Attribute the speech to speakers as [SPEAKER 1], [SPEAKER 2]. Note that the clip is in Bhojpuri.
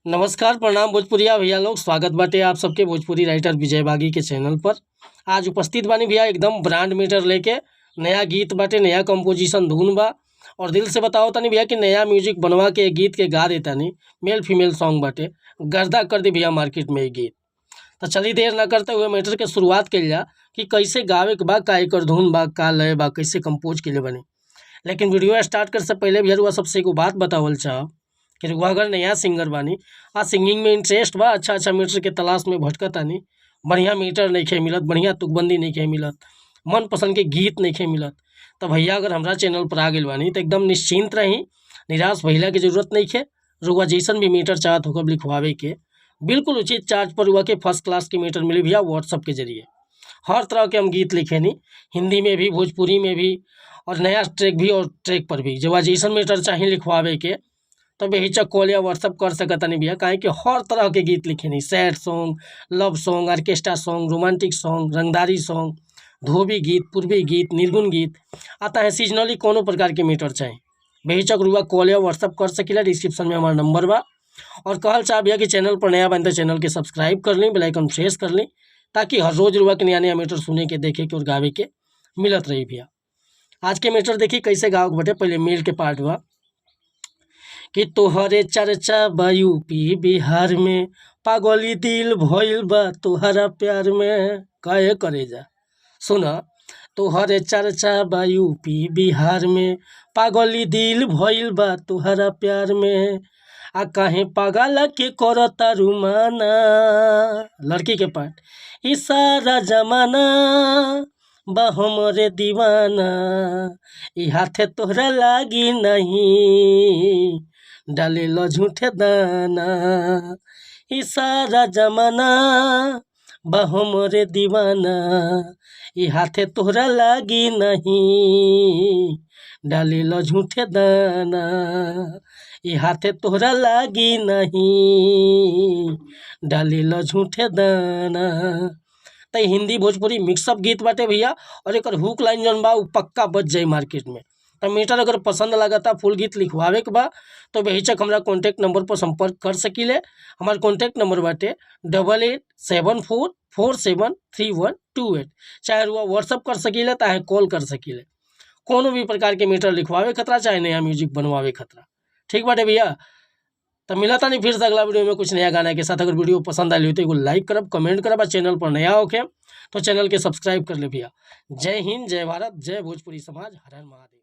[SPEAKER 1] नमस्कार, प्रणाम भोजपुरिया भैया लोग। स्वागत बाटे आप सबके भोजपुरी राइटर विजय बागी के चैनल पर। आज उपस्थित बानी भैया एकदम ब्रांड मीटर लेके। नया गीत बाटे, नया कंपोजिशन धुन बा। और दिल से बताओ तनी भैया कि नया म्यूजिक बनवा के गीत के गा देतानी। मेल फीमेल सॉन्ग बाटे, गर्दा कर दी भैया मार्केट में ई गीत। तो चलिए, देर न करते हुए मैटर के शुरुआत कइल जा कि कैसे गावे के बा, का एकर धुन बा, का लय बा, कैसे कंपोज कइले बानी। लेकिन वीडियो स्टार्ट करे से पहले भैया रउआ सबसे एगो बात बतावल चाहब कि रउआ अगर नया सिंगर बानी आ सिंगिंग में इंटरेस्ट बा, अच्छा अच्छा मीटर के तलाश में भटकतानी, बढ़िया मीटर नइखे मिलत, बढ़िया तुकबंदी नइखे मिलत, मनपसंद के गीत नइखे मिलत, तो भैया अगर हमरा चैनल पर आ गइल बानी तो एकदम निश्चिंत रही, निराश भइला के जरूरत नइखे। रउआ जैसन भी मीटर चाहत होखब लिखवावे के, बिल्कुल उचित चार्ज पर रउआ के फर्स्ट क्लास के मीटर मिली भैया व्हाट्सअप के जरिए। हर तरह के हम गीत लिखेनी, हिंदी में भी, भोजपुरी में भी और नया ट्रैक भी और ट्रैक पर भी। रउआ जैसन मीटर चाही लिखवावे के तो बेहिचक कॉल या व्हाट्सअप कर सकतानी भैया, काहे कि हर तरह के गीत लिखेनी: sad song, love song, orchestra song, romantic song, रंगदारी सॉन्ग, धोबी गीत, पूर्वी गीत, निर्गुण गीत। आता है सीजनली कोनो प्रकार के मीटर चाही, बेहिचक रुआ कॉल या व्हाट्सअप कर सकीला। डिस्क्रिप्शन में हमारा नंबर बा। और कहल चाह भैया कि चैनल पर नया बन तो चैनल के सब्सक्राइब कर ली, बेल आइकन प्रेस कर ली, ताकि हर रोज रुआ के नया नया मीटर सुने के, देखे के और गावे के मिलत रही भैया। आज के मीटर देखी कैसे गावे के बटे। पहले मेल के पार्ट बा कि तोहरे चर्चा बा यूपी बिहार में, पागली दिल भइल बा तोहरा प्यार में। काहे करे जा, सुन, तोहरे चर्चा बा यूपी बिहार में, पागली दिल भइल बा तोहरा प्यार में, आ काहे पागल के करता रुमाना। लड़की के पार्ट: ई सारा जमाना बा हमरे दीवाना, ई हाथे तोहरा लागी नहीं, डाले लो झूठे दाना। ई सारा जमाना बा हमरे दीवाना, ई हाथे तोहरा लागी नहीं, डाले लो झूठे दाना। ई हाथे तोहरा लागी नहीं, डाले लो झूठे दाना। त हिंदी भोजपुरी मिक्सअप गीत बाटे भैया और एकर हुक लाइन जौन बा उ पक्का बज जाई मार्केट में। त मीटर अगर पसंद लागता, फुल गीत लिखवावे के बा, तो बेहिचक हमरा कॉन्टैक्ट नंबर पर संपर्क कर सकीले। हमार कॉन्टैक्ट नंबर बाटे 8874473128। चाहे रुआ व्हाट्सअप कर सकीले, चाहे कॉल कर सकीले, कोनो भी प्रकार के मीटर लिखवावे खतरा, चाहे नया म्यूजिक बनवावे खतरा। ठीक बाटे भैया? तो मिला नहीं फिर से अगला वीडियो में कुछ नया गाना के साथ। अगर वीडियो पसंद आई हो तो एगो लाइक करब, कमेंट करब आ चैनल पर नया होके तो चैनल के सब्सक्राइब कर ले भैया। जय हिंद, जय भारत, जय भोजपुरी समाज, हर हर महादेव।